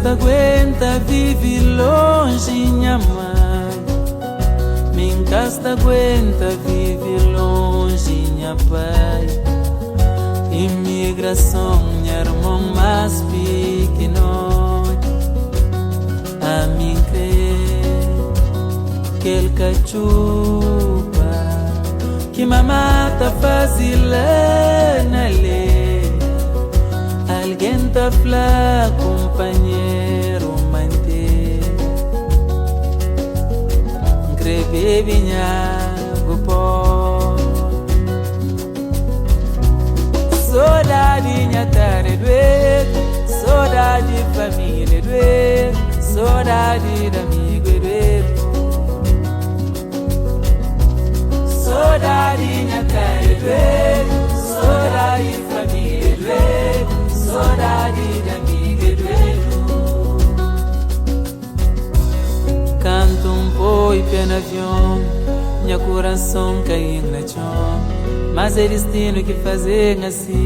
ta aguenta vive lonji nha mãe. Mi N ka sta aguenta vive lonji nha pai. Imigrason nha irmon más pikinoti. Ami N kre kel katxupa ki mama ta faze la na lei. Algen ta fla kunpanheru mante. N kre bebe nha agu pó. Sodadi nha terra é duedu, sodadi família é duedu, sodadi di amigu é duedu. Sodadi nha terra é duedu, sodadi família é duedu, sodadi di amigu é duedu. Kantu N poi pé na avion, nha kurason kai na txon. Mas é distinu ki faze-m asi.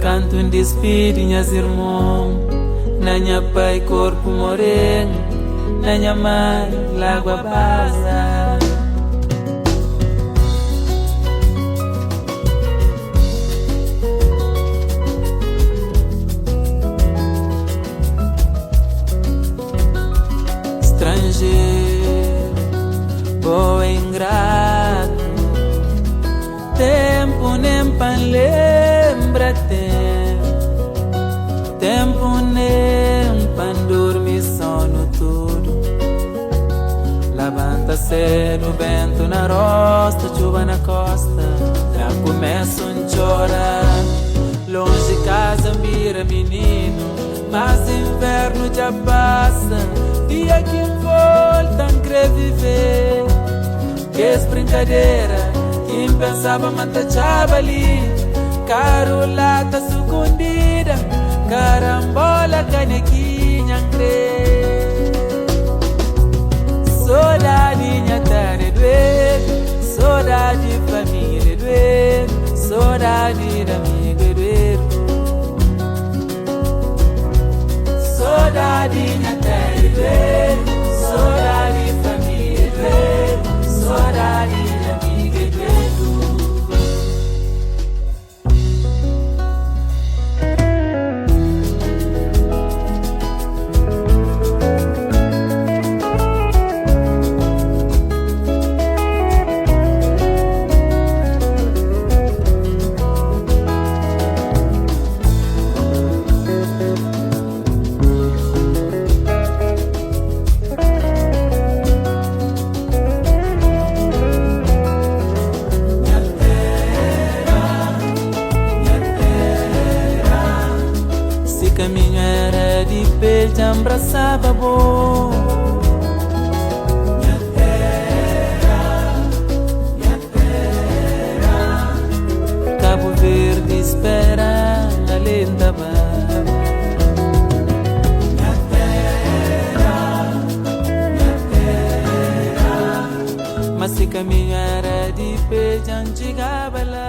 Kantu N dispidi nhas irmon, na nha pai korpu more-m, na nha mai lágua baza. Stranjeru, bo é ingratu. Ténpu nen pa N lenbra ténpu. Ténpu nen pa N durmi sonu tudu. Labanta sédu, bentu na rostu, txuba na kosta. Na kumesu N txora, lonji kaza N bira mininu. Mas invernu dja pasa, dia ki N volta N kre vive kes brinkadera ki N pensaba ma N ta txaba li. Karu lata sukundida, karambola kanekinha N kre. Sodadi nha terra é duedu, sodadi família é duedu, sodadi di amigu é duedu. Sodadi nha terra é duedu, sodadi família é duedu, sodadi di amigu é duedu. Si kaminhu éra di pel dja N brasaba bo. Nha téra, nha téra. Kabu Verdi spera alentaba. Nha téra, nha téra. Ma si kaminhu éra di pel dja N txigaba la.